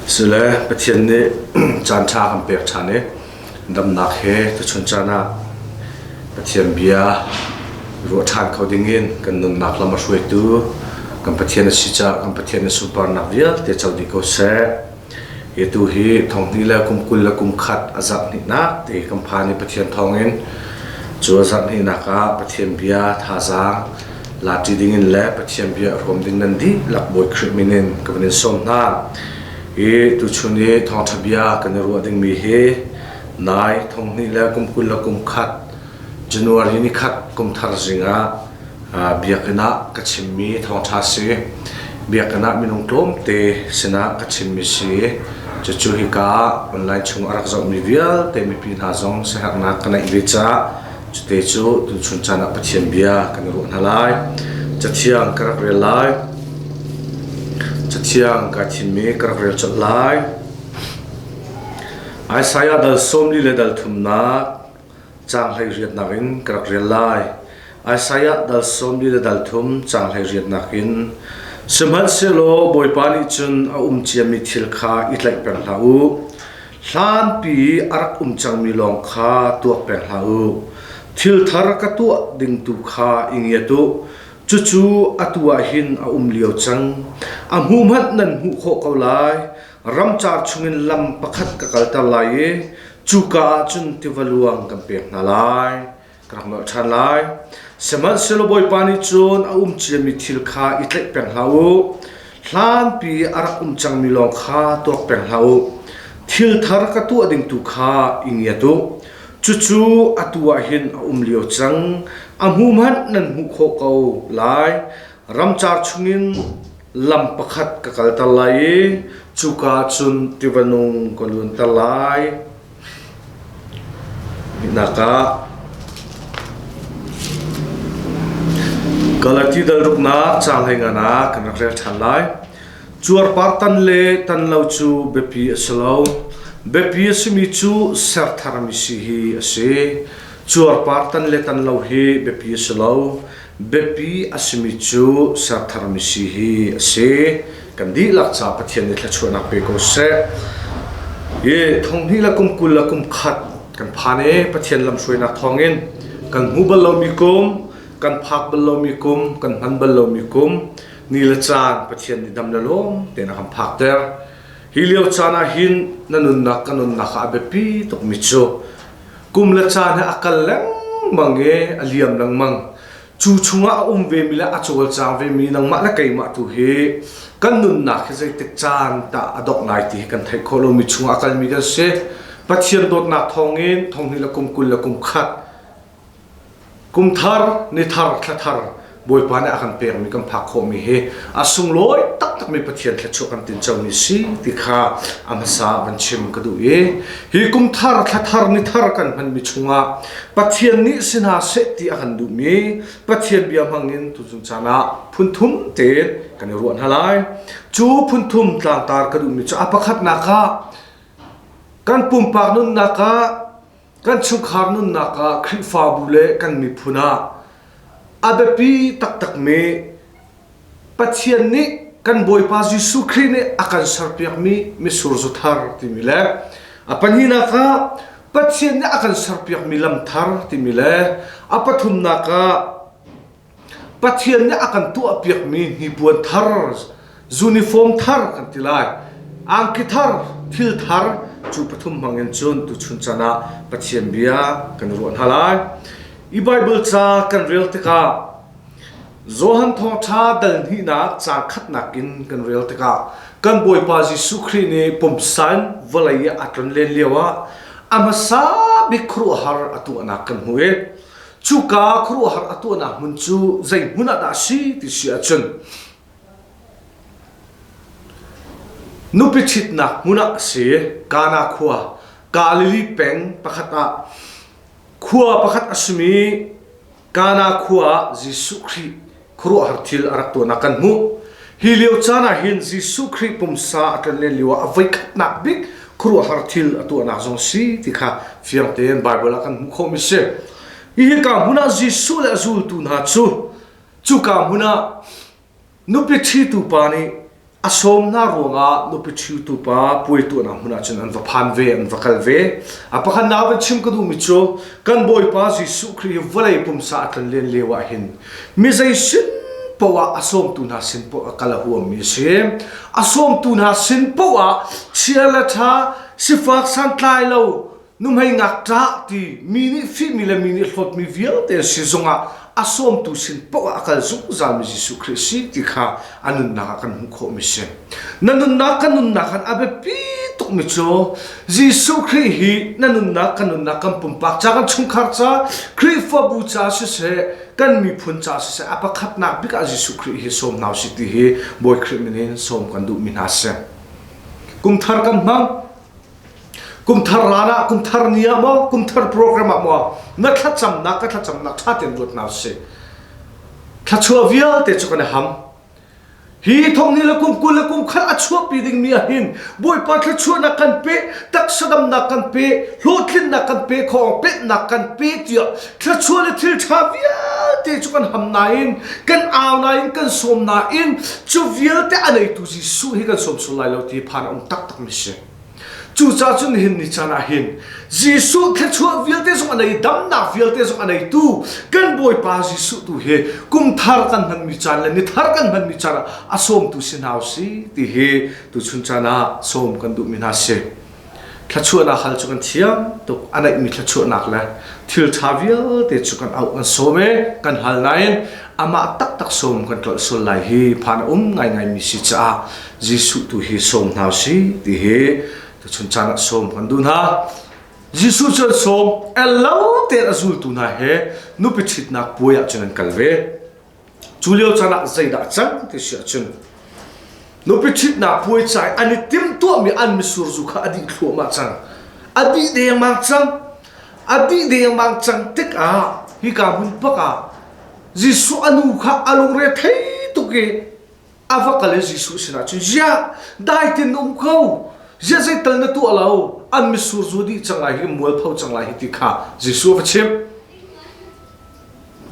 Sile Pathian nih caanṭha a kan pek ṭhan i damnak he tuchun caan ah Pathian bia ruah ṭhan kho dingin kan nunnak lam a hruaitu kan Pathian a si caah kan Pathian na sunparnak vialte co dih ko seh. Hi tu hi thonghnih le kum 20 le kum khat a zarh hnihnak ti kan phan i Pathian thawngin cu a zarh hnihnak ah Pathian bia thazaang Lati dingin le Pathian bia a hrawm ding nan dihlak Bawi Khrih min in ka van in sawm hna. Hi tuchun i thawngṭha bia kan i ruah dingmi hi nai thonghnih le kum 20 le kum khat January ni khat kum thar zing ah biakinn ah ka chimmi thawngṭha si. Biakinn ah minung tlawmte sinah ka chimmi si. Cucu hika online chung a rak zohmi vialte mipi hna zong siaherhnak ka neih ve caah Cute cu tuchun caan ah Pathian bia kan i ruah hna lai. Cathiang ka rak rel lai. Cathiang kaa thimmi ka rak rel colh lai. Isaiah dal 40 le dal thumnak caang hlei riatnak in ka rak rel lai. Isaiah dal 40 le dal thum caang hlei riatnak in Sihmanhsehlaw Bawipa nih cun a um ciami thil kha i tlaih peng hlah u. Hlanpi a rak um cangmi lawng kha tuak peng hlah u. Thil thar ka tuah ding tu kha i ngiat u. Cucu atu ah hin a um lio cang. A hmuh hmanh nan hmuh khawh ko lai. Ramcar chungin lam pakhat ka kalter lai i cuka ah cun tiva luang kan pek hna lai. Ka rak nolh ṭhan lai. Sihmanhsehlaw Bawipa nih cun a um ciami thil kha i tlaih peng hlah u. Hlanpi a rak um cangmi lawng kha tuak peng hlah u. Thil thar ka tuah ding tu kha i ngiat u. Cucu atu ah hin a um lio cang. A hmu hmanh nan hmuh khawh ko lai. Ramcar chungin lam pakhat ka kalter lai i cuka cun tiva nung ka luanter lai. Nak ah Galati dal ruknak caang hlei ngan ah kan rak rel ṭhan lai. Cuarpar tan le tan lo cu biapi a si lo. Biapi a simi cu ser tharmi si hi a si. Cuarpar tan le tan lo hi biapi a si lo. Biapi a simi cu ser tharmi si hi a si. Kan dihlak ca Pathian nih thluachuahnak pe ko seh. Hi thonghnih le kum 20 le kum khat kan phan i Pathian lamhruainak thawngin kan hmu bal lomi kum, kan phak bal lomi kum, kan hman bal lomi kum, ni le caan Pathian nih dam le lawm tein a kan phakter. Hi lio caan ah hin na nunnak ka nunnak ah a biapi tukmi cu kum le caan he a kal lengmang i a liam lengmang. Cu chungah a um vemi le a cawlcang vemi nangmah le keimah tu hi kan nunnak hi zeitik caan dah a dongh lai ti hi kan theih khawh lomi chungah a kalmi kan si. Pathian dawtnak thawngin thonghnih le kum 20 le kum khat kum thar ni thar thla thar Bawipa nih a kan pekmi kan phak khawhmi hi a sunglawi taktakmi Pathian thluachuah kan tincomi si ti kha a hmasa van chim ka duh i hi kum thar thla thar ni thar kan hmanmi chungah Pathian nih si hna seh ti a kan duhmi Pathian bia hmangin tuzun caan ah phunthum tein kan i ruah hna lai. Cu phunthum tlangtar ka duhmi cu a pakhatnak ah kan pumpak nunnak ah kan chungkhar nunnak ah Khrihfabu le kan miphun ah a biapi taktakmi Pathian nih kan Bawipa Jesuh Khrih nih a kan serpiakmi mitsur zu thar timi le a pahnihnak ah Pathian nih a kan serpiakmi lam thar timi le a pathumnak ah Pathian nih a kan tuahpiakmi hnipuan thar uniform thar kan ti lai angki thar thil thar cu pathum hmangin cun tuchun chan ah Pathian bia kan ruah hna lai i Bible ca kan rel tikah Johan Thawngṭha dal hnihnak caang khatnak in kan rel tikah kan Bawipa Jesuh Khrih nih pumsan vawlei i a tlon len lioah a hmasa bik khuaruahhar a tuahnak kan hmuh i cuka khuaruahhar a tuahnak hmun cu zei hmun ah dah a si ti si ahcun nupi ṭhitnak hmun ah a si. Kana khua Galilee peng pakhat ah khua pakhat a simi Kana khua ah Jesuh Khrih khuaruahhar thil a rak tuahnak kan hmuh. Hi lio caan ah hin Jesuh Khrih pumsa a tlonlen lio ah a voikhatnak bik khuaruahhar thil a tuahnak zong si ti kha fiang tein Baibal ah kan hmuh khawhmi si. Hihi ka hmun ah Jesuh le a zultu hna cu cuka hmun ah nupi ṭhitu pa nih A sawm hna ruangah nupi ṭhitu pa puai tuahnak hmun ah cun an va phan ve, an va kal ve. A pakhatnak van chim ka duhmi cu kan Bawipa Jesuh Khrih hi vawlei pumsa a tlonlen lio ah hin mi zei sin poah a sawmtu hna sin poah a kal a huammi a si. A sawmtu hna sin poah chia le ṭha, sifak santlai lo, nuhmei ngakṭah ti mi nih fihmi le mi nih hlawtmi vialte si zongah a sawmtu sin paoh ah a kal zungzalmi Jesuh Khrih si ti kha a nunnak ah kan hmuh khawhmi si. Na nunnak kan nunnak han a biapi tukmi cu Jesuh Khrih hi na nunnak kan nunnak kan pumpak ca kan chungkhar ca Khrihfabu ca siseh kan miphun ca siseh a pakhatnak bik ah Jesuh Khrih hi sawm hna usih ti hi Bawi Khrih min in sawm kan duhmi hna si. Kumthar kan hmang Kumthar ran ah kumthar ni ah maw kumthar program ah maw na thlacamnak ka thlacamnak ṭha tein ruat hna usih. Thlachuah vialte cu kan i ham. Hi thong ni le kum 20 le kum khat a chuahpi dingmi ah hin Bawipa thluachuahnak kan pe, taksa damnak kan pe, hlawhtlinnak kan pe, khawng pennak kan pe tiah thluachuah le thil ṭha vialte cu kan ham nain, kan au nain, kan sawm nain cu vialte a neitu Jesuh hi kan sawm sual lai lo ti phan a um taktakmi si. Cucaah cun nihin ni caan ah hin Jesuh thluachuah vialte zong a nei, damnak vialte zong a neitu kan Bawipa Jesuh tu hi kum thar kan hmanmi caan le ni thar kan hmanmi caan ah a sawmtu si hna usih ti hi tuchun caan ah sawm kan duhmi hna si. Thluachuahnak hal cu kan thiam tuk a neihmi thluachuahnak le thil ṭha vialte cu kan auh kan sawm i kan hal nain amah taktak sawm kan tlolh sual lai hi phan a um ngaingaimi si caah Jesuh tu hi sawm hna usih ti hi tuchun caan ah sawm kan duh hna. Jesuh cu an sawm, el lo tein a zultu hna he nupi ṭhitnak puai ah cun an kal ve. Cu lio caan ah zeidah a cang ti si ahcun nupi ṭhitnak puai ca i an i timhtuahmi an mitsur zu kha a dih thluahmah cang. A dih dengmang cang. A dih dengmang cang tikah hika hmun bak ah Jesuh a nu kha a lungre thei tuk i a va kal i Jesuh sinah cun ziah dai tein na um ko ziah zeital na tuah lo an mitsur zu dih cang lai hi mualpho cang lai hi ti kha Jesuh a va chimh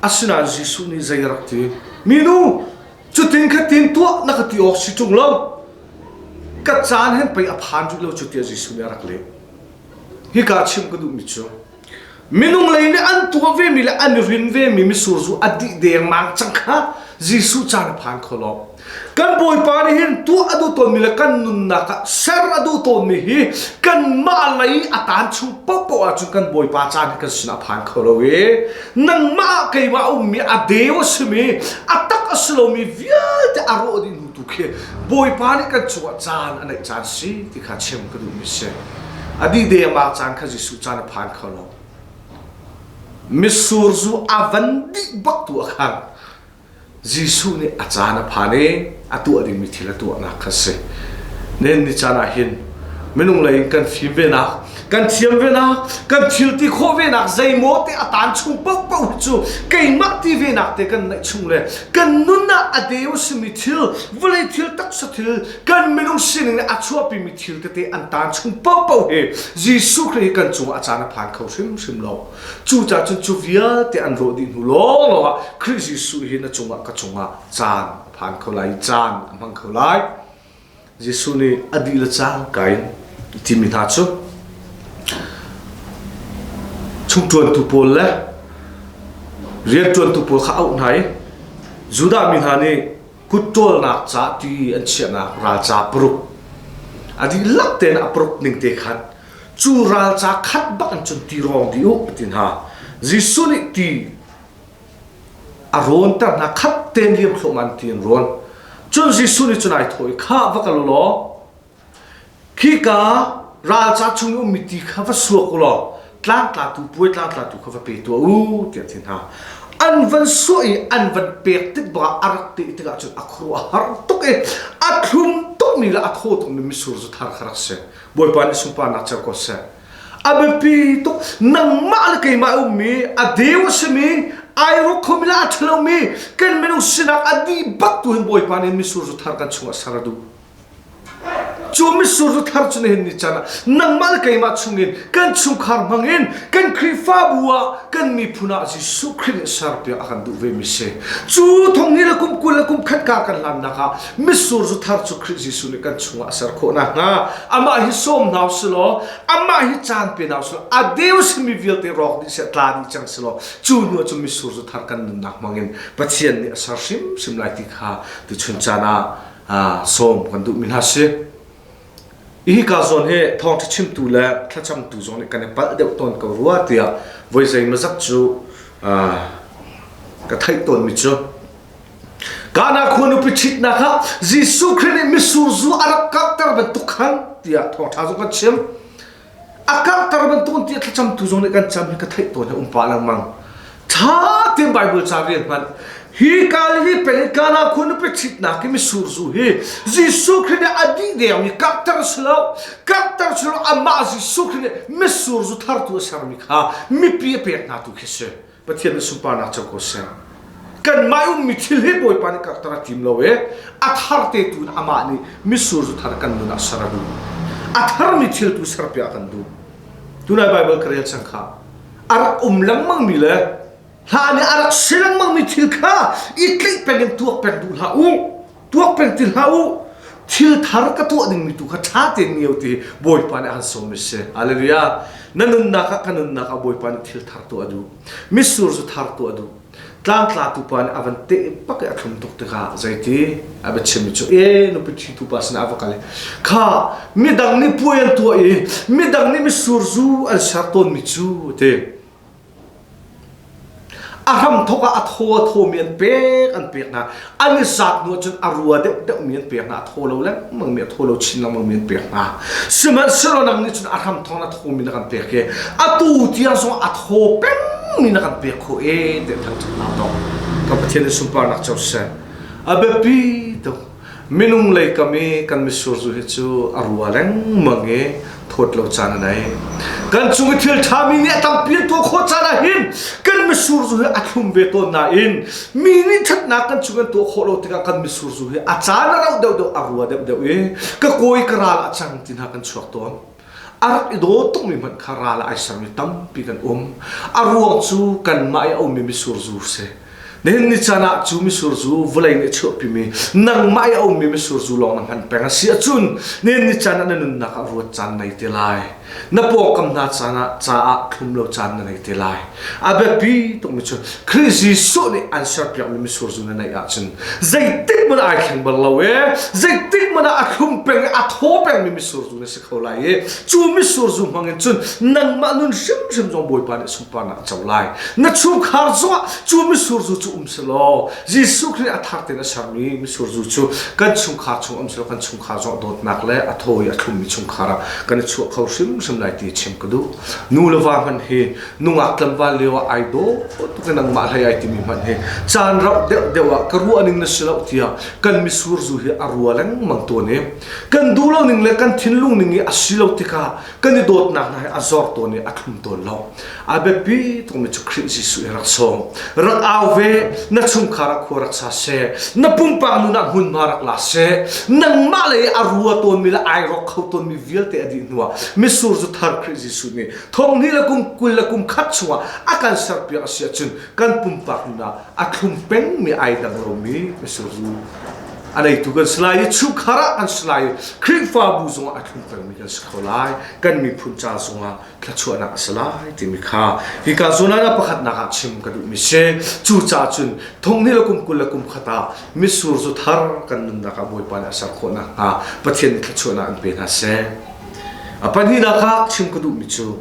asinain Jesuh nih zei a rak ti minu cutin khatin tuah na ka ti awk si ṭung lo ka caan hen pei a phan rih lo cu tiah Jesuh nih a rak leh hika chim ka duhmi cu Minung lei nih an tuah vemi le an i rin vemi mitsur zu a dih dengmang cang kha Jesuh caan a phan kho lo. Kan Bawipa nih hin tuah a duh tawnmi le kan nunnak ah ser a duh tawnmi hi kanmah lei a taan chung paohpaoh ahcun kan Bawipa caan hi kan sinah a phan kho lo i nangmah ah keimah a ummi a deu a simi a tak a si lomi vialte a rawh dih hnu tu khi Bawipa nih kan cungah caan a neih caan si ti kha chim ka duhmi si. A dih dengmang caan kha Jesuh caan a phan kho lo. Mitsur zu a van dih bak tu ah khan Jesuh nih a caan a phan i a tuah dingmi thil a tuahnak kha si. Nen ni caan ah hin minung lei in kan fim venak, kan thiam venak, kan thil ti khawh venak zeimaw te a taan chung paohpaoh hi cu keimah ti venak te kan neih chung le kan nun ah a deu simi thil, vawlei thil, taksa thil, kan minung sining nih a chuahpimi thil tete an taan chung paohpaoh hi Jesuh Khrih hi kan cungah a caan a phan kho hrimhrim lo. Cucaah cun cu vialte an rawh dih hnu lawnglawng ah Khrih Jesuh hi na cungah ka cungah caan a phan kho lai i caan a hmang kho lai. Jesuh nih a dih le cangka in timi hna cu chungṭuantu pawl le rianṭuantu pawl kha auh hna i Judah mi hna nih kutṭawlnak ca ti an chiahnak ralca paruk a dihlak tein a paruk ning te khan cu ralca khat bak in cun ti rawng dih u ti hna Jesuh nih ti a rawnter hna khat tein liam thluahmah in ti an rawn cun Jesuh nih cun ai thawh i kha va kal u law Khika ralca chung i ummi ti kha va suak u law tlangtlatu puai tlangtlatu kha va pe tuah u tiah a ti hna. An van suah i an van pek tik bangah a rak teh tikah cun a khuaruah a har tuk i a thlum tukmi le a thaw tukmi mitsur zu thar kha rak si. Bawipa nih sunparnak cer ko seh. A biapi tuk nangmah le keimah ummi a deu a simi ai rawk khomi le a ṭhalomi kan minung sinak a dih bak tu hin Bawipa nih mitsur zu thar kan chungah ser a duh. Cu mitsur zu thar cu nihin ni caan ah nangmah le keimah chungin kan chungkhar hmangin kan Khrihfabu ah kan miphun ah Jesuh Khrih nih serpiak a kan duh ve mi si. Cu thong ni le kum 20 le kum khat kar kan hlannak ah mitsur zu thar cu Khrih Jesuh nih kan chungah a ser khawh nakhnga amah hi sawm hna usih law amah hi caan pe hna usih law a deu simi vialte rawk dih seh tla dih cang seh law cu hnu ah cun mitsur zu thar kan nunnak hmangin Pathian nih a ser hrimhrim lai ti kha tuchun caan ah sawm kan duhmi hna si. Hika zawn hi thawngṭha chimtu le thlacamtu zong nih kan i palh deuh tawn ko rua tiah voi zeimawzat cu ka theih tawnmi cu Kana khua nupi ṭhitnak ah Jesuh Khrih nih mitsur zu a rak karhter bantuk khan tiah thawngṭha zong kan chim. A karhter bantuk tiah thlacamtu zong nih kan cam hi ka theih tawn hi um pah lengmang. Ṭha tein Bible ca rel hmanh. Hi ka le hi peng i Kana khua nupi ṭhitnak hi mitsur zu hi Jesuh Khrih nih a dih dengmi karhter si lo, karhter si lo amah Jesuh Khrih nih mitsur zu thartu a sermi kha mipi a pek hna tu khi si. Pathian nih sunparnak co ko seh. Kanmah ummi thil hi Bawipa nih karhter a tim lo i a thar te tu in amah nih mitsur zu thar kan nun ah ser a duh. A tharmi thil tu serpiak a kan duh. Tunai Bible ka rel cang kha. A rak um lengmangmi le hlan i a rak si lengmangmi thil kha i tlaih peng in tuak peng duh hlah u. Tuak peng ti hlah u. Thil thar ka tuah dingmi tu kha ṭha tein ngio ti Bawipa nih a kan sawm a si. Hallelujah. Na nunnak ah ka nunnak ah Bawipa nih thil thar tuah a duh. Mitsur zu thar tuah a duh. Tlangtlatu pa nih a van teh bak i a thlum tuk tikah zeiti a biachimmi cu e nupi ṭhitu pa sinah a va kal i kha midang nih puai an tuah i midang nih mitsur zu an ser tawnmi cu a ti. A hramthawk ah a thaw a thawmi an pek an pek hna. An i zat hnu ahcun a rua deuhdeuhmi an pek hna. A thaw lo lengmangmi, a thaw lo chin lengmangmi an pek hna. Sihmanhsehlaw nang nih cun a hramthawk na thawmi na kan pek i atu tiang zong a thaw pengmi na kan pek khawh e tiah thangṭhatnak tong. Kan Pathian nih sunparnak co seh. A biapi tuk. Minung lei kam i kan mitsur zu hi cu a rua lengmang i thawt lo caan a nei. Kan cung i thil ṭhami nih a tampi an tuah khawh caan ah hin kan mitsur zu hi a thlum ve tawn nain mi nih ṭhatnak kan cung an tuah khawh lo tikah kan mitsur zu hi a caan a rauh deuhdeuh a rua deuhdeuh i ka kawi ka ral a cang ti hna kan chuak tawn. A rak i daw tukmi hmanh kha ral ah ai sermi tampi kan um. A ruang cu kanmah i a ummi mitsur zu si. Nihin ni caan ah cu mitsur zu vawlei nih a chuahpimi nangmah i a ummi mitsur zu lawng na hman peng a si ahcun nihin ni caan ah na nunnak ah ruat caan nei te lai. Na pawngkam hna caan ah caah thlum lo caan na nei te lai. A biapi tukmi cu Khrih Jesuh nih an serpiakmi mitsur zu na neih ahcun zeitik hmanh ai thleng bal lo e zeitik hmanh ah a thlum peng i a thaw pengmi mitsur zu na si kho lai i cu mitsur zu hmang in cun nangmah nun hrimhrim zong Bawipa nih sunparnak a co lai. Na chungkhar zongah cu mitsur zu cu um selaw Jesuh Khrih a thar tein a sermi mitsur zu cu kan chungkhar chung um selaw kan chungkhar zong dawtnak le a thaw i a thlummi chungkhar ah kan i chuah kho hrimhrim lai ti chim ka duh. Nu le va hmanh hi nungak tlangval lio ah ai dawh tuk i nangmah hlei ai timi hmanh hi caan rauh deuh deuh ah ka ruah ning na si lo tiah kan mitsur zu hi a rua lengmang tawn i kan duh lo ning le kan thinlung ning i a si lo tikah kan i dawtnak hna hi a zor tawn i a thlum tawn lo. A biapi tukmi cu Khrih Jesuh hi rak sawm. Rak au ve, na chungkhar ah khua rak sa seh, na pumpak nun ah hmunhma rak la seh, nangmah lei a rua tawnmi le ai rawk kho tawnmi vialte a dih hnuah mitsur zu thar Khrih Jesuh nih thong hnih le kum 20 le kum khat chungah a kan serpiak a si ahcun kan pumpak nun ah a thlum pengmi ai dang lomi mitsur zu a neitu kan si lai i chungkhar ah kan si lai i Khrihfabu zongah a thlum pengmi kan si kho lai kan miphun ca zongah thluachuahnak a si lai timi kha hika zawn ah pakhatnak ah chim ka duhmi si cucaah cun thong hnih le kum 20 le kum khat ah mitsur zu thar kan nunnak ah Bawipa nih a ser khawh nakhnga Pathian nih thluachuahnak in pe hna seh a pahnihnak ah chim ka duhmi cu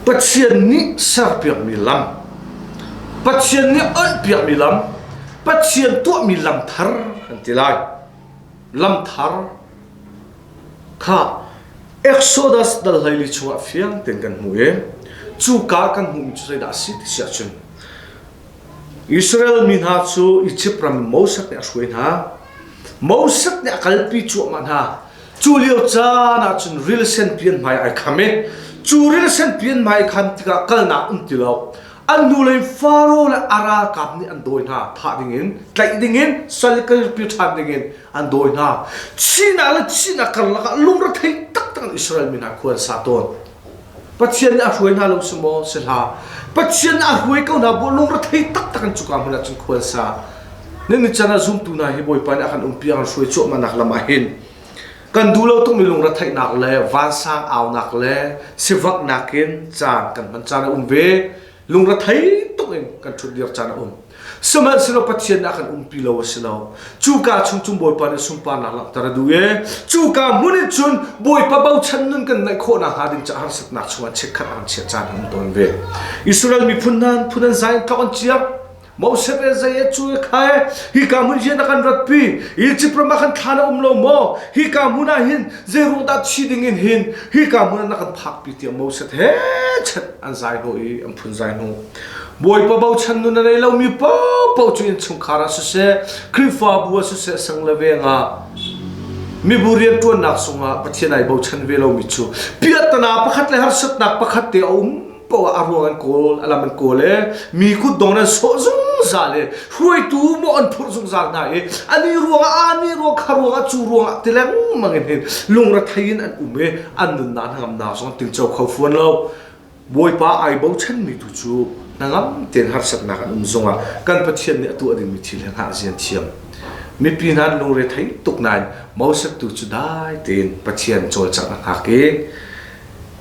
Pathian nih serpiakmi lam Pathian nih onhpiakmi lam Pathian tuahmi lam thar kan ti lai lam thar kha Exodus dal 14 chungah fiang tein kan hmuh i cuka kan hmuhmi cu zeidah a si ti si ahcun Israel mi hna cu Izipt ram in Moses nih a hruai hna. Moses nih a kalpi cuahmah hna. Cu lio caan ah cun ril senpi an hmai ai kham i cu ril senpi an hmai kham tikah kalnak um ti lo. An hnulei Faro le a ralkap nih an dawi hna, thah dingin, tlaih dingin, sal i kalpi ṭhan dingin an dawi hna. Chinah le chinah karlak ah lungrethei taktak in Israel mi hna khua an sa tawn. Pathian nih a hruai hna lo si maw? Si hlah. Pathian nih a hruai ko hna bu lungrethei taktak in cuka hmun ah cun khua an sa. Nan ni can ah zumtu hna hi Bawipa nih a kan umpi a kan hruai cuahmah nak lam ah hin kan duh lo tukmi lungretheihnak le vansang aunak le sivaknak in caan kan hman caan a um ve. Lungrethei tuk in kan ṭhutdir caan a um. Sihmanhsehlaw Pathian nih a kan umpi lo a si lo. Cuka chung cun Bawipa nih sunparnak langhter a duh i cuka hmun in cun Bawipa bochan nun kan neih khawh nakhnga ding caah harsatnak chungah chikkhat a kan chiah caan a um tawn ve. Israel miphun hna phun an zai in tlok an ciar. Moses e zei e cu e kha e hika hmun hi na kan ratpi Egypt ram ah khan thla na um lo maw hika hmun ah hin zei ruang dah thi ding in hin hika hmun ah na kan phakpi tiah Moses he chat an zai hnawh i an phun zai hnu Bawipa bochan nun a nei lomi paohpaoh cu innchungkhar ah siseh Khrihfabu ah siseh sang le veng ah mibu rianṭuannak sungah Pathian ai bochan ve lomi cu piahtana pakhat le harsatnak pakhat te a um paoh ah a ruang an kawl a lam an kawl i mi kutdong an sawh zungzal i hruaitu maw an phurh zungzal hna i ani ruangah ani ruang kha ruangah cu ruangah ti lengmang in hin lungrethei in an um i an nunnak hnangamnak zong an tingco kho fawn lo Bawipa ai bochanmi tu cu hnangam tein harsatnak an um zongah kan Pathian nih a tuah dingmi thil he hngah zian thiam. Mipi hna an lungre thei tuk nain Moses tu cu dai tein Pathian cawlcangh a hngak i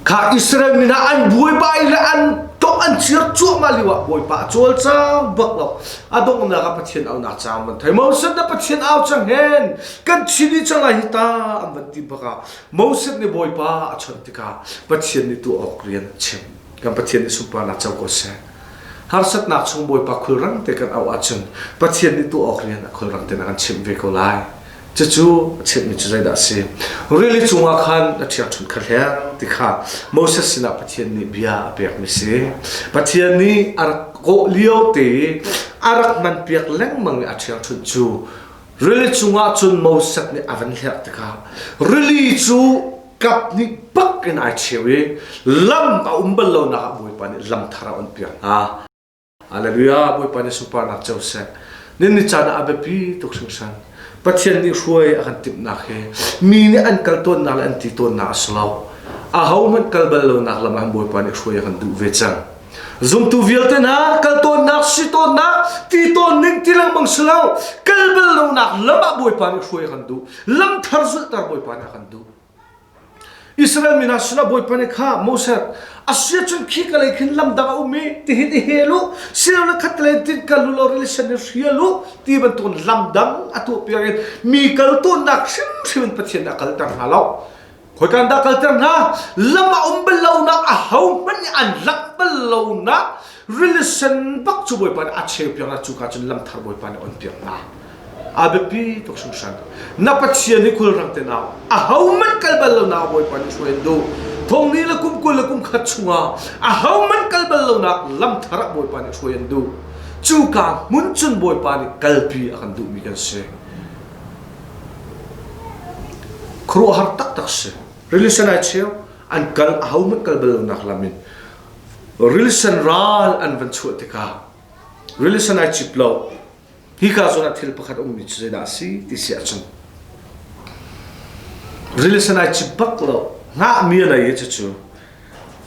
kha Israel mi hna an buaibai le an tok an ciar cuahmah lio ah Bawipa a cawlcang bak lo. A donghnak ah Pathian aunak cang van thei. Moses na Pathian au cang hen kan thi dih cang lai hi ta an van ti bak ah Moses nih Bawipa a chawnh tikah Pathian nih tuah awk rian a chim. Kan Pathian nih sunparnak co ko seh. Harsatnak chung Bawipa khulrang te kan auh ahcun Pathian nih tuah awk rian a khulrang tein a kan chimh ve ko lai. Cucu a chimhmi cu zeidah a si? Rili cungah khan a ṭhiangṭhunh kha hleng ti kha Moses sinah Pathian nih bia a pekmi si. Pathian nih a rak kawh lio te i a rak hmanpiak lengmang i a ṭhiangṭhunh cu Rili cungah cun Moses nih a van hlerh tikah rili cu kap nih bak in ai cheu i lam a um bal lonak ah Bawipa nih lam thar a onpiak hna. Hallelujah! Bawipa nih sunparnak co seh. Nin ni caan ah a biapi tuk hringhran. Pathian nih hruai a kan timhnak hi mi nih an kal tawnnak le an ti tawnnak a si lo. Ahohmanh kal bal lonak lam ah Bawipa nih hruai a kan duh ve cang. Zumtu vialte hna kal tawnnak, si tawnnak, ti tawn ning ti lengmang si lo. Kal bal lonak lam ah Bawipa nih hruai a kan duh. Lam thar zulhter Bawipa nih a kan duh. Israel mi hna sinah Bawipa nih kha Moses a sia cun khi ka lei khin lam dang a um i tihin i hel u silole khat lei tin kal u law rili sen in hrial u ti bantukin lam dang a tuah piak in mi kal tawnnak hrimhrim in Pathian nih a kalter hna lo. Khoikan dah kalter hna? Lam a um bal lonak ahohmanh nih an langh bal lonak rili sen bak cu Bawipa nih a cheu piak hna cuka cun lam thar Bawipa nih a on piak hna. A biapi tuk hringhran. Na Pathian hi khulrang te nau. Ahohmanh kal bal lonak Bawipa nih hruai an duh. Thong ni le kum 20 le kum khat chungah ahohmanh kal bal lonak lam thar ah Bawipa nih hruai an duh. Cuka hmun cun Bawipa nih kalpi a kan duhmi kan si. Khuaruahhar taktak si. Rili sen ai cheu, an kal ahohmanh kal bal lonak lam in rili sen ral an van chuah tikah rili sen ai cip lo. Hika zawn ah thil pakhat ummi cu zeidah a si ti si ahcun rili sen ai cip bak lo. Hngahmi a nei i cucu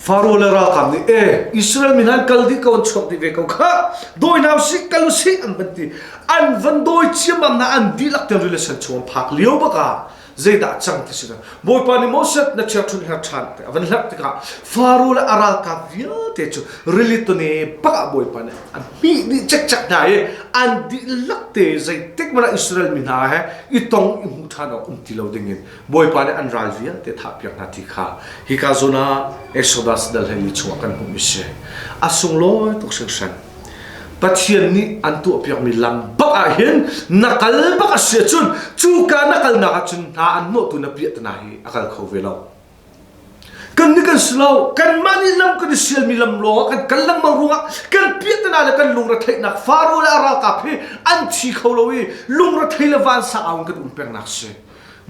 Faro le ralkap nih e Israel mi hna an kal dih ko an chuak dih ve ko kha dawi hna usih kal usih an van ti an van dawi ciammam hna an dihlak tiang rili sen chung an phak lio bak ah zeidah cang ti si Bawipa nih Moses na ṭhiangṭhunh hler ṭhan te a van hlerh tikah Faro le a ralkap vialte cu rili tone bak ah Bawipa nih an hmih dih cekcek hna i an dihlak te zeitik hmanh ah Israel mi hna he i tong i hmu ṭhan awk um ti lo dingin Bawipa nih an ral vialte thahpiak hna ti kha hika zawn ah Exodus dal hleili chungah kan hmuhmi si. A sunglawi tuk hringhran. Pathian nih an tuahpiakmi lam bak ah hin na kal bak a si ahcun cuka na kalnak ahcun hna an hnawhtu na piahtana hi a kal kho ve lo. Kan nih kan si lo. Kanmah nih lam kan i sialmi lam lawngah kan kal lengmang ruangah kan piahtana le kan lungretheihnak Faro le a ralkap hi an thi kho lo i lungrethei le vansang au in kan um pengnak si.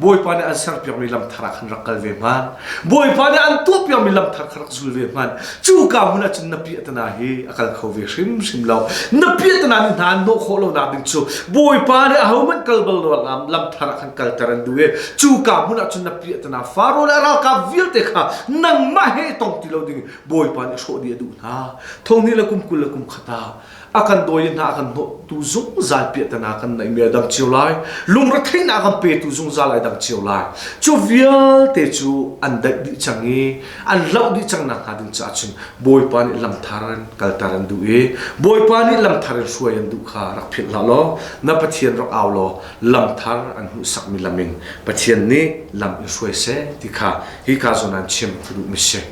Bawipa nih an serpiakmi lam thar ah khan rak kal ve hmanh. Bawipa nih an tuahpiakmi lam thar kha rak zul ve hmanh. Cuka hmun ah cun na piahtana hi a kal kho ve hrimhrim lo. Na piahtana nih hna an hnawh khawh lonak ding cu Bawipa nih ahohmanh kal bal lo lam thar ah khan kalter an duh i cuka hmun ah cun na piahtana Faro le a ralkap vialte kha nangmah he i tong ti lo ding Bawipa nih hrawh dih a duh hna. Thonghnih le kum 20 le kum khat ah a kan dawi i hna a kan hnawhtu zungzal piahtana kan neihmi a dang cio lai. Lungretheihnak a kan petu zungzal ai dang cio lai. Cu vialte cu an daih dih cang i an hloh dih cang nak hnga ding caah cun Bawipa nih lamthar in kalter an duh i Bawipa nih lamthar in hruai an duh kha rak philh hlah law na Pathian rak au law lamthar an hmuhsakmi lam in Pathian nih lam in hruai seh ti kha hika zawn an chim ka duhmi si.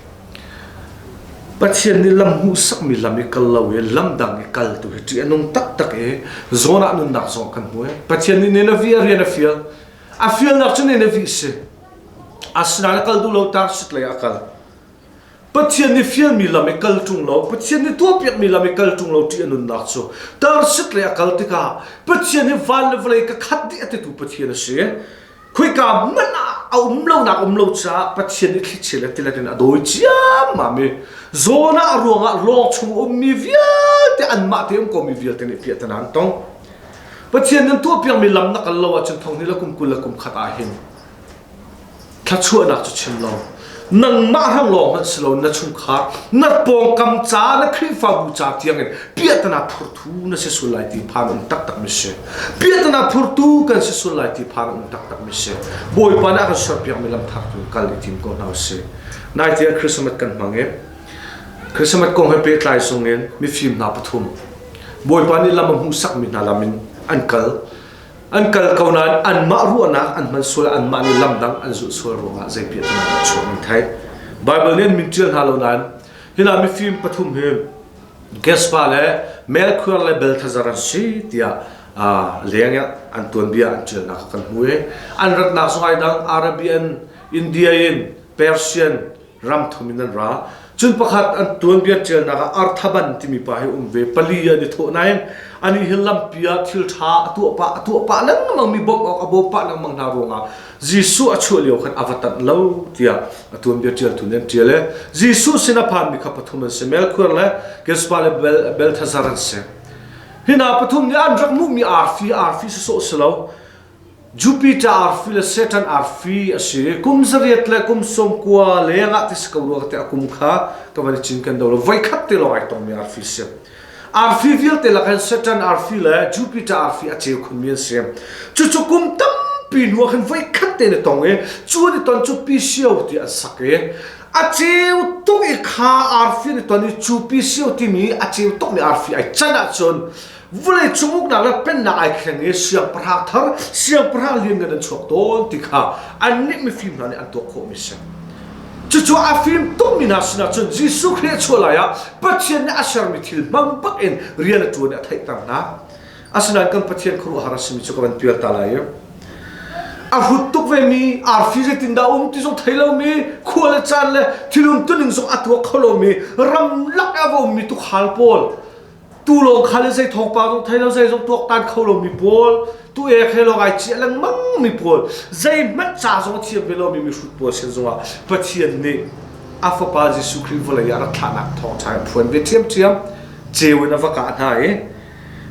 Pathian nih lam hmuhsakmi lam i kal lo i lam dang i kal tu hi ṭih a nung taktak i zawn ah nunnak zong kan hmu i Pathian nih Nineveh a rian a fial. A fialnak cu Nineveh si. Asinain a kal duh lo Tarsis lei ah a kal. Pathian nih fialmi lam i kal ṭung lo, Pathian nih tuahpiakmi lam i kal ṭung lo ṭih a nunnak cu Tarsis lei a kal tikah Pathian hi van le vawlei ka khat dih a titu Pathian a si. Khoika hmanh ah a um lonak um lo caah Pathian nih thlichia le tilet in a dawi ciammam i Jonah ruangah lawng chung ummi vialte anmah te um komi vialte nih piahtana an tong. Pathian nan tuahpiakmi lam na kal lo ahcun thong ni le kum 20 le kum khat ah hin thluachuahnak cu chim lo nangmah hrang lawng hmanh si lo na chungkhar na pawngkam ca na Khrihfabu ca tiangin piahtana phurtu na si sul lai ti phan um taktak mi si piahtana phurtu kan si sul lai ti phan um taktak mi si Bawipa nih a kan serpiak mi lam thar tu kal i tim ko hna usih nai tiang Christmas kan hmang i Christmas kong he pehtlai zung in mifim hna pathum Bawipa nih lam a hmuhsak mi hna lam in an kal An kal ko nain anmah ruahnak an hman sual anmah nih lam dang an zulh sual ruangah zei piahtana dah chuak an theih. Bible nih an min ṭial hna lo nain hina mifim pathum hi Gaspar le Melchior le Balthazar an si tiah leng an tuanbia an ṭialnak kha kan hmu i an ratnak zong ai dang Arabian, India in Persian, ram thum in an ra. Cun pakhat an tuanbia ṭialnak ah Arthaban timi pa hi um ve. Pali an i thawh nain anih hi lampi ah thil ṭha a tuah pah a tuah pah lengmang mi bawmh awk a bawm pah lengmang hna ruangah Jesuh a chuah lio khan a va tanh lo tiah a tuanbia ṭialtu nih an ṭial i Jesuh sin a phanmi kha pathum an si Melchior le Gaspar le Balthazar an si. Hi hna pathum nih an rak hmuhmi arfi arfi sawsawh si lo Jupiter arfi le Satan arfi a si. Kum zariat le kum 90 leng ah ti si ko rua ka ti a kum kha ka van i cin kan do lo. Voikhat te lawng ai tongmi arfi si. Arfi vialte lakhin Satan arfi le Jupiter arfi a ceu khunmi an si. Cucu kum tampi hnu ah khin voikhat te na tong i cu an i ton cu Pisio ti an sak i a ceu tuk i kha arfi an i ton i cu Pisio timi a ceu tukmi arfi ai can ahcun Vawlei cung uknak le pennak ai thleng i siangpahrang thar, siangpahrang lianngan an chuak tawn ti kha annih mifim hna nih an tuak khawhmi a si. Cucu a fim tukmi hna sinah cun Jesuh Khrih a chuah lai ah Pathian nih a sermi thil hmang bak in rian a ṭuan i a theihter hna. Asinain kan Pathian khuaruahhar a simi cu ka van pial ta lai i a hrut tuk vemi arfi zeitindah um ti zong thei lomi khua le caan le thil umtuning zong a tuak kho lomi ramlak a va ummi tukhal pawl Tu lawng kha le zei thawngpang zong thei lo zei zong tuaktan kho lomi pawl tu ek he lawng ai ciah lengmang mi pawl zeihmanh ca zong a thiam ve lomi mihrut pawl sin zongah Pathian nih a fapa Jesuh Khrih vawlei ah rak thlahnak thawngṭha in phuan ve ṭhiamṭhiam ceu in a va kah hna i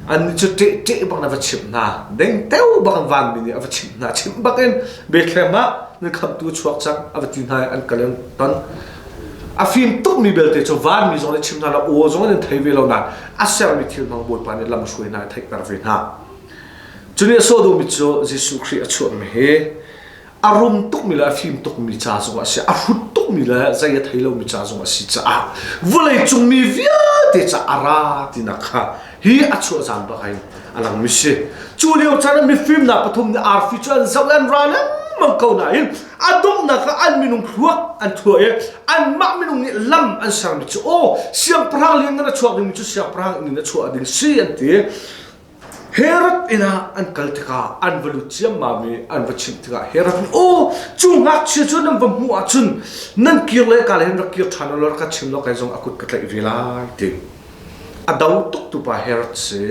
annih cu ṭehṭeh bang a va chimh hna dengteo bang vanmi nih a va chimh hna chimh bak in Bethlehem ah nan khamhtu a chuak cang a va ti hna i an kal in ton A fim tukmi belte cu vanmi zong nih chim hna lo, aw zong in thei ve lo nain a sermi thil hmang Bawipa nih lam hruai hna i theihter ve hna. Cu nih a sawh duhmi cu Jesuh Khrih a chuahmi hi a rum tukmi le a fim tukmi ca zong a si, a hrut tukmi le zei a thei lomi ca zong a si caah vawleicung mi vialte ca a ra tinak kha hi a chuah zan bak in a langmi si. Cu lio caan ah mifimnak pathum nih arfi cu an zoh i an ra lengmang ko nain a donghnak ah an minung thluak an thuah i anmah minung nih lam an sermi cu aw siangpahrang lianngan a chuak dingmi cu siangpahrang inn in a chuah ding si an ti. Herod inn ah an kal tikah an va lut ciammam i an va chimh tikah Herod nih aw cu ngakchia cu nan va hmuh ahcun nan kir le ka le hin rak kir ṭhan u law rak ka chim law kei zong a kut ka tlaih ve lai ti. A do tuk tu pa Herod si.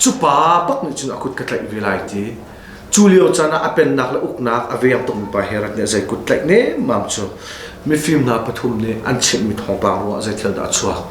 Cu pa bak nih cun a kut ka tlaih ve lai ti. Cu lio caan ah a pennak le uknak a veng tukmi pa Herod nih zei kut tlaih nemmam cu mifim hna pathum nih an chimhmi thawngpang ruangah zei thil dah a chuak.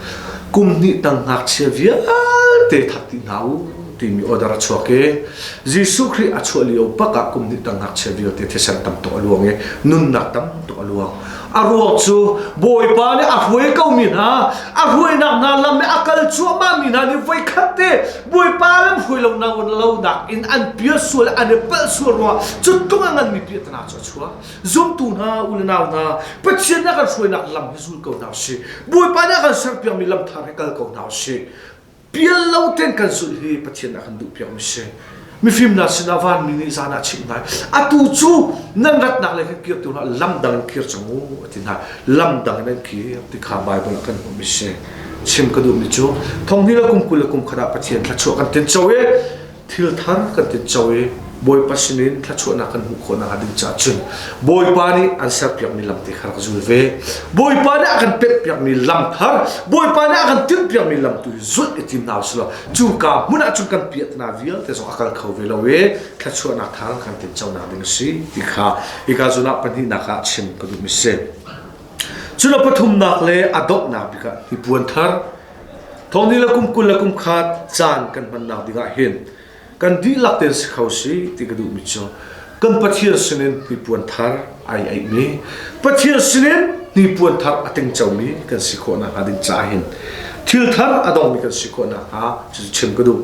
Kum hnih tang ngakchia vialte that dih hna u timi order a chuak i Jesuh Khrih a chuah lio bak ah kum hnih tang ngakchia vialte thisen tam tuk a luang i nunnak tam tuk a luang. A ruang cu Bawipa nih a hruai komi hna, a hruainak hna lam i a kal cuahmahmi hna nih voikhat te Bawipa lam hruai lo lonak in an pial sual an i palh sual ruangah cu tluk a nganmi piahtana cu a chuak. Zumtu hna, u le nau hna, Pathian nih a kan hruainak lam hi zul ko hna usih. Bawipa nih a kan serpiakmi lam thar hi kal ko hna usih. Pial lo ten kan zulh hi Pathian a kan duhpiakmi si. Mifim hna sinah vanmi nih zan ah chimh hna. Atu cu nan ratnak le kan kir tu hna lam dang in kir cang u a ti hna. Lam dang in an kir ti kha Bible ah kan hmuhmi si. Chim ka duhmi cu thonghnih le kum 20 le kum khat ah Pathian thluachuah kan tin co i thil thar kan tin co i Bawipa sinin thluachuahnak kan hmuh khawh nakhnga ding caah cun Bawipa nih an serpiakmi lam te kha rak zul ve. Bawipa nih a kan pekpiakmi lam thar, Bawipa nih a kan timhpiakmi lam tu hi zulh i tim hna usih law cuka hmun ah cun kan piahtana vialte zong a kal kho ve lo i thluachuahnak thar kan tin conak ding a si ti kha hika zawn ah pahnihnak ah chim ka duhmi si. Cun a pathumnak le a donghnak bik ah hnipuan thar Thawngni le kum 20 le kum khat caan kan hmannak dingah hin kan dihlak tein si kho si ti ka duhmi cu kan Pathian sinin hnipuan thar ai aihmi Pathian sinin hnipuan thar a tingcomi kan si khawh nakhnga ding caah hin thil thar a dongmi kan si khawh nakhnga cu chim ka duh.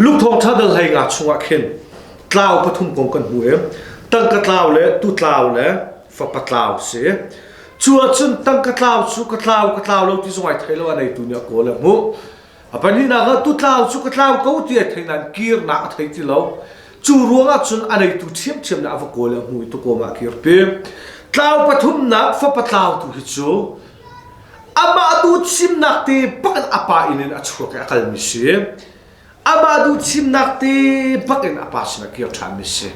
Luke thawngṭha dal hlei nga chungah khin tlau pathum kong kan hmu i tangka tlau le tu tlau le fapa tlau si. Cu ahcun tangka tlau cu ka tlau ka tlau lo ti zong ai thei lo a neitu nih a kawl a hmuh. A pahnihnak ah tu tlau cu ka tlau ko ti ai thei nain kirnak a thei ti lo. Cu ruangah cun a neitu ṭhiamṭhiam nih a va kawl i a hmu i tukom ah a kirpi. Tlau pathumnak fapa tlau tu hi cu amah duh chimnak te bak in a pa inn in a chuak i a kalmi si. Amah duh chimnak te bak in a pa sinah kir ṭhanmi si.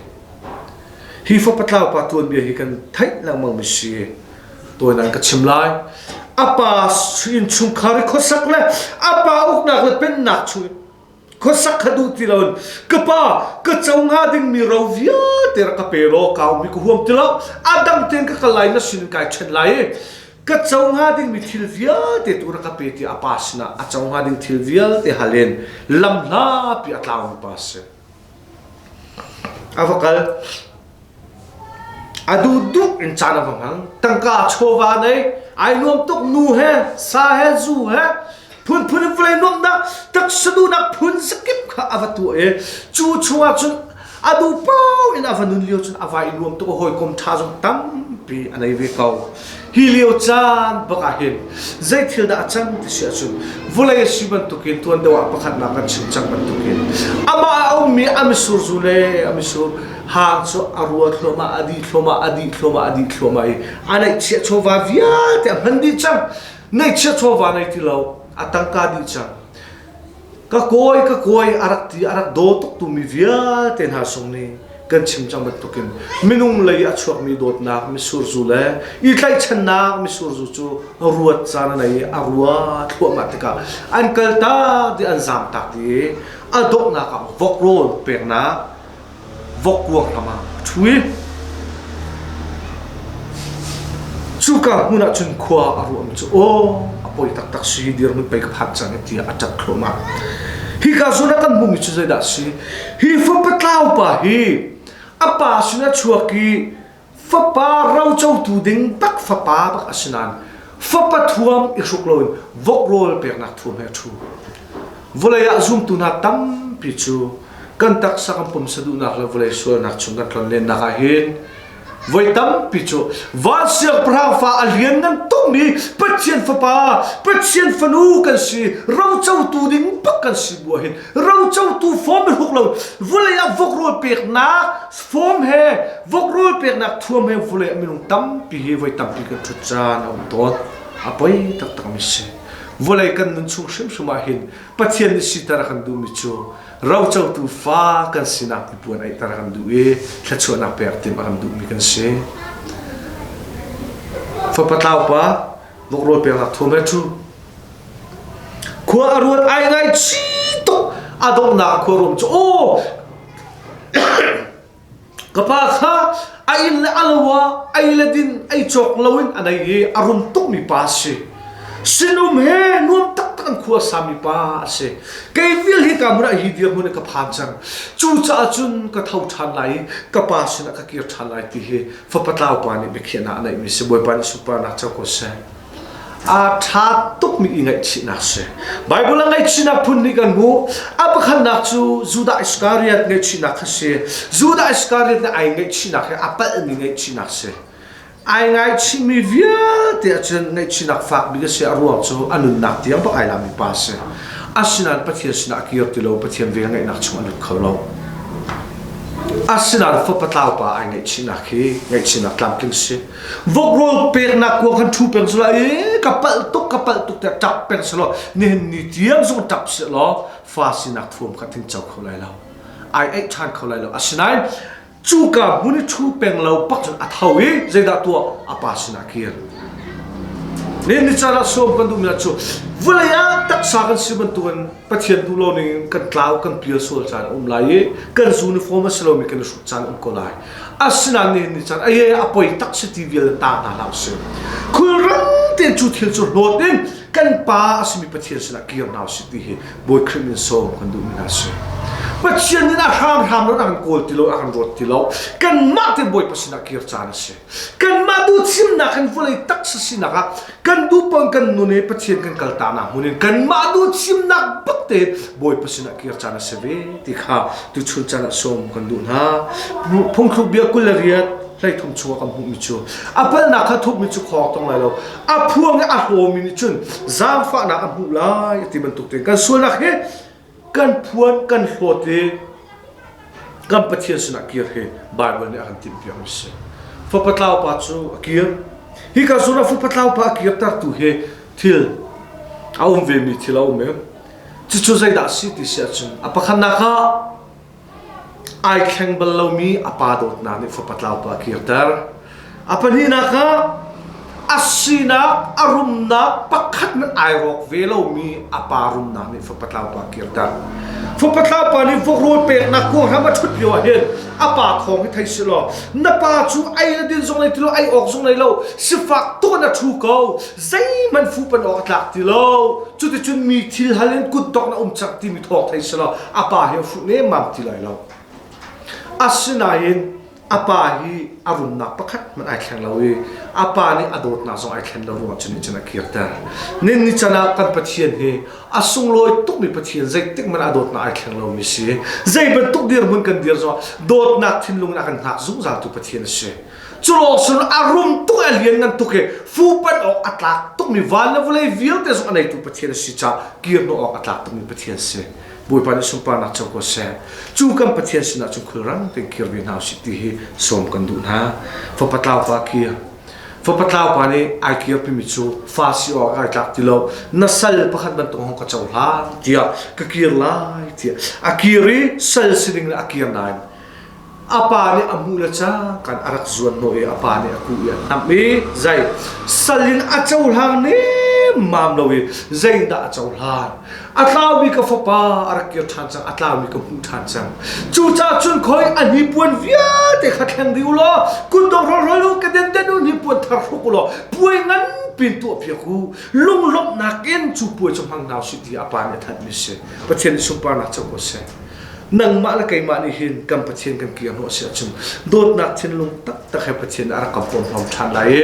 Hi fapa tlau pa tuanbia hi kan theih lengmangmi si. Tawinan ka chim lai. A pa innchungkhar i khuasak le a pa uknak le pennak chung khuasak kha duh ti loin ka pa ka co hnga dingmi ro vialte rak ka pe law kau mi ka huam ti lo a dang tein ka kal lai na sin kai ṭhen lai i ka co hnga dingmi thil vialte tu rak ka pe tiah a pa sinah a co hnga ding thil vialte hal in lam hlapi a tlaumi pa a si. A va kal. A duhduh in caan a va hmang. Tangka chawva nei, ai nuam tuk nu he, sa he, zu he, phunphun in vawlei nuamhnak, taksa duhnak phun zakip kha a va tuah i cu chungah cun a duh paoh in a va nun lio cun a vai i nuam tuk a hawikom ṭha zong tampi a nei ve ko. Hi lio caan bak ah hin zei thil dah a cang ti si ahcun vawlei a si bantukin tuan deuh ah pakhatnak kan chim cang bantukin amah a ummi a misur zu le a misur hang cu a rua thluahmah a dih thluahmah a dih thluahmah a dih thluahmah i a neihchiah chawva vialte a hman dih cang neihchiah chawva nei ti lo a tangka dih cang Ka kawi ka kawi a rak ti a rak daw tuk tu mi vialte hna sung nih kan chim cang bantukin minung lei a chuakmi dawtnak misurzu le i tlaihchannak misurzu cu ruat caan a nei i a rua thluahmah tikah an kaltak dih an zaamtak dih i a donghnak ah vok rawl peknak vokkuang hram ah a ṭhu i cuka hmun ah cun khua a ruahmi cu aw a poi taktak si dirhmun pei ka phan cang i tiah a ṭap thluahmah. Hika zawn ah kan hmuhmi cu zeidah a si? Hi fapa tlau pa hi a pa sinah chuak i Fapa rocotu ding tak fapa bak a si nain fapa thuam i hruk loin vok rawl peknak thuam he a ṭhu. Vawlei ah zumtu hna tampi cu kan taksa kan pumsa duhnak le vawlei sualnak chung kan tlonlennak ah hin voi tampi cu van siangpahrang fa a lianngan tukmi Pathian fapa Pathian fanu kan si rocotu ding bak kan si bu ah hin rocotu form i hruk lo vawlei ah vok rawl peknak Form he vok rawl peknak thuam he vawlei ah minung tampi hi voi tampi kan ṭhut caan a um tawn. A poi taktakmi si. Vawlei kan nun chung hrimhrim ah hin Pathian nih siter a kan duhmi cu rocotu fa kan sinak tipuan aihter a kan duh i thluachuahnak pek timh a kan duhmi kan si. Fapa tlaupa vok rawl peknak thuam he ṭhu. Khua a ruat ai ngai chi tuk a donghnak khua rum cu aw. Ka pa kha a inn le a lo ah ei le din ei cawk loin a nei i a rum tukmi pa a si. Sinum he nuam taktak an khua sami pa a si. Kei vial hi ka hmun ah hi dirhmun in ka phan cang. Cucaah cun ka tho ṭhan lai i ka pa sinah ka kir ṭhan lai ti hi fapa tlau pa nih biakhiahnak a neihmi si. Bawipa nih sunparnak co ko seh. A ṭha tukmi i ngaihchihnak si. Baibal ah ngaihchihnak phun nih kan hmuh. A pakhatnak cu Judah Iskariot ngaihchihnak kha si. Judah Iskariot nih ai ngaihchihnak hi a palhmi ngaihchihnak si. Ai ngaichihmi vialte ahcun ngaihchihnak fak bik a si. A ruang cu a nunnak tiang bak ai lami pa a si. Asinain Pathian sinah a kir ti lo, Pathian vel ngeihnak chung a lut kho lo. Asinain fapa tlau pa ai ngaihchihnak hi ngaihchihnak tlamtling si. Vok rawl peknak kuang khan ṭhu peng selaw i ka palh tuk ka palh tuk tiah ṭap peng selaw nihin ni tiang zong ṭap sehlaw fa sinak thuam kha thing co kho lai lo ai eih ṭhan kho lai lo asinain cuka hmun i ṭhu peng lo pak cun a tho i zeidah tuah a pa sinah kir ni ni caan ah sawm kan duhmi cu vawlei ah taksa kan si bantukin Pathian duh lo ning kan tlau kan pial sual caan a um lai i kan uniform a si lomi kan i hruk caan a um ko lai asinain nihin ni caan aye a poi tak si ti vial ta hna hlah usih khulrang tein cu thil cu hlawt in kan pa a simi Pathian sinah kir hna usih ti hi Bawi Khrih min sawm kan duhmi hna si Pathian nih a hramhram lo a kan kawl ti lo a kan rawt ti lo kanmah tein Bawipa sinah kir caan a si Kanmah duhthimnak in vawlei taksa sinak ah kan duh paoh kan nun i Pathian kan kaltaknak hmun in kanmah duhthimnak bak te Bawipa sinah kir caan a si ve ti kha tuchun caan ah sawm kan duh hna. Phungthluk bia 28 hleithum chungah kan hmuhmi cu a palhnak kha thupmi cu khawng tong lai lo a phuang i a hlawmi nih cun zaangfahnak a hmuh lai ti bantuk tein kan sualnak hi kan phuan kan hlawt i kan Pathian sinah kir hi Baibal nih a kan timhpiak mi si. Fapa tlau pa cu a kir. Hi ka zawn ah fapa tlau pa a kirtertu hi thil a um ve mi thil a um i cucu zeidah a si ti si ahcun a pakhatnak ah ai thleng bal lomi a pa dawtnak nih fapa tlau pa a kirter. A pahnihnak ah a sinak a rumnak pakhat hmanh ai rawk ve lomi a pa rumnak nih fapa tlau pa a kirter. Fapa tlau pa nih vok peknak kuanghram a ṭhut lio ah hin a pa thawng hi thei selaw na pa cu ei le din zong nei ti lo ei awk zong nei lo sifak tuk in a ṭhu ko zeihmanh fuhpan awk a tlak ti lo cuticun mi thil hal in kutdok na um cang timi thawng thei selaw a pa hi a fuh nemmam ti lai lo. Asinain a pa hi a rumnak pakhat hmanh ai thleng lo i a pa nih a dawtnak zong ai thlen lo ruangah cun nih cun a kirter. Nin ni can ah kan Pathian hi a sunglawi tukmi Pathian zeitik hmanh a dawtnak ai thleng lomi si. Zei bantuk dirhmun kan dir zongah dawtnak thinlung in a kan hngak zungzaltu Pathian a si. Cu lawng sun a rum tuk a lianngan tuk i fuhpanh awk a tlak tukmi van le vawlei vialte zong a neitu Pathian a si caah kirhnawh awk a tlak tukmi Pathian a si. Bawipa nih sunparnak co ko seh. Cu kan Pathian sinah cun khulrang tein kir ve hna usih ti hi sawm kan duh hna. Fapa tlau pa kir. Fapa tlau pa nih ai kirpimi cu fa si awk ai tlak ti lo. Na sal pakhat bantuk hong ka cohlan tiah ka kir lai tiah a kir i sal si ding in a kir nain a pa nih a hmuh le cangkan a rak zuan hnawh i a pa nih a kuh i a hnamh i zei sal in a cohlang nemmam lo i zeidah a cohlan a tlaumi ka fapa a rak kir ṭhan cang a tlaumi ka hmuh ṭhan cang cucaah cun khoi a hnipuan vialte kha thleng dih u law kutdong rawlrol u ka denden u hnipuan thar hruk u law puai nganpi in tuahpiak u lunglawmhnak in cu puai cu hmang hna usih ti a pa nih a thanhmi si Pathian nih sunparnak co ko seh nangmah le keimah nih hin kan Pathian kan kir hnawh si ahcun dawtnak thinlung taktak he Pathian a rak kan pawmhlawm ṭhan lai i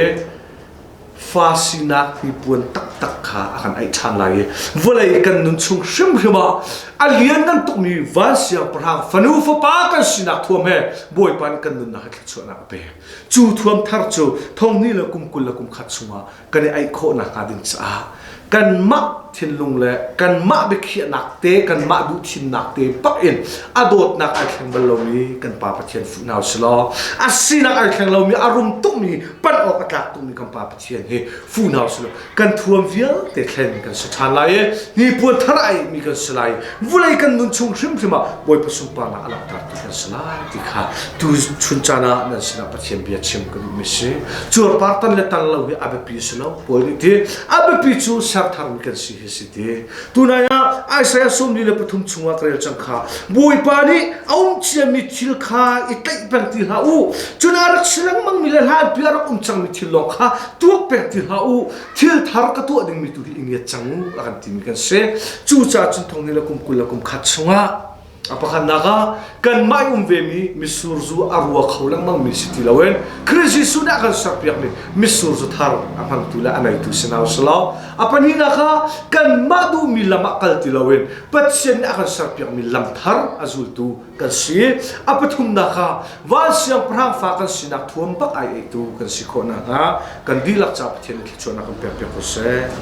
fa sinak hnipuan taktak kha a kan aih ṭhan lai i vawlei kan nun chung hrimhrim ah a lianngan tukmi van siangpahrang fanu fapa kan sinak thuam he Bawipa nih kan nunnak hi thluachuahnak a pek cu thuam thar cu thong hnih le kum 20 le kum khat chungah kan i aih khawh nakhnga ding caah kanmah thinlung le kanmah biakhiahnak te kanmah duhthimnak te bak in a dawtnak ai thleng bal lomi kan Pa Pathian fuh hna usilaw a sinak ai thleng lomi a rum tukmi panh awk a tlak tukmi kan Pa Pathian hi fuh hna usilaw kan thuam vialte thlen kan si ṭhan lai i hnipuan thar a eihmi kan si lai vulei kan nun chung hrimhrim ah Bawipa sunparnak a langhtertu kan si lai ti kha tu chun caan ah nan sinah Pathian bia chim ka duhmi si. Cuarpar tan le tan lo hi a biapi si lo. Paul nih ti a biapi cu sertharmi kan si hi. hi si ti. Tunai ah Isaiah 43 chungah ka rel cang kha. Bawipa nih a um ciami thil kha i tlaih peng ti hlah u. Cun a rak si lengmangmi le hlanpi a rak um cangmi thil lawng kha tuak peng ti hlah u. Thil thar ka tuah dingmi tu hi i ngiat cang u a kan timi kan si. Cucaah cun thong ni le kum 20 le kum khat chungah A pakhatnak ah kanmah i um vemi mitsur zu a rua kho lengmangmi si ti loin Khrih Jesuh nih a kan serpiakmi mitsur zu thar a hmangtu le a neitu si hna usih law a pahnihnak ah kanmah duhmi lam ah kal ti loin Pathian nih a kan serpiakmi lam thar a zultu kan si. A pathumnak ah van siangpahrang fa kan sinak thuam bak ai eitu kan si khawh nakhnga kan dihlak ca Pathian nih thluachuahnak kan pekpiak ko seh.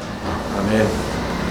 Amen.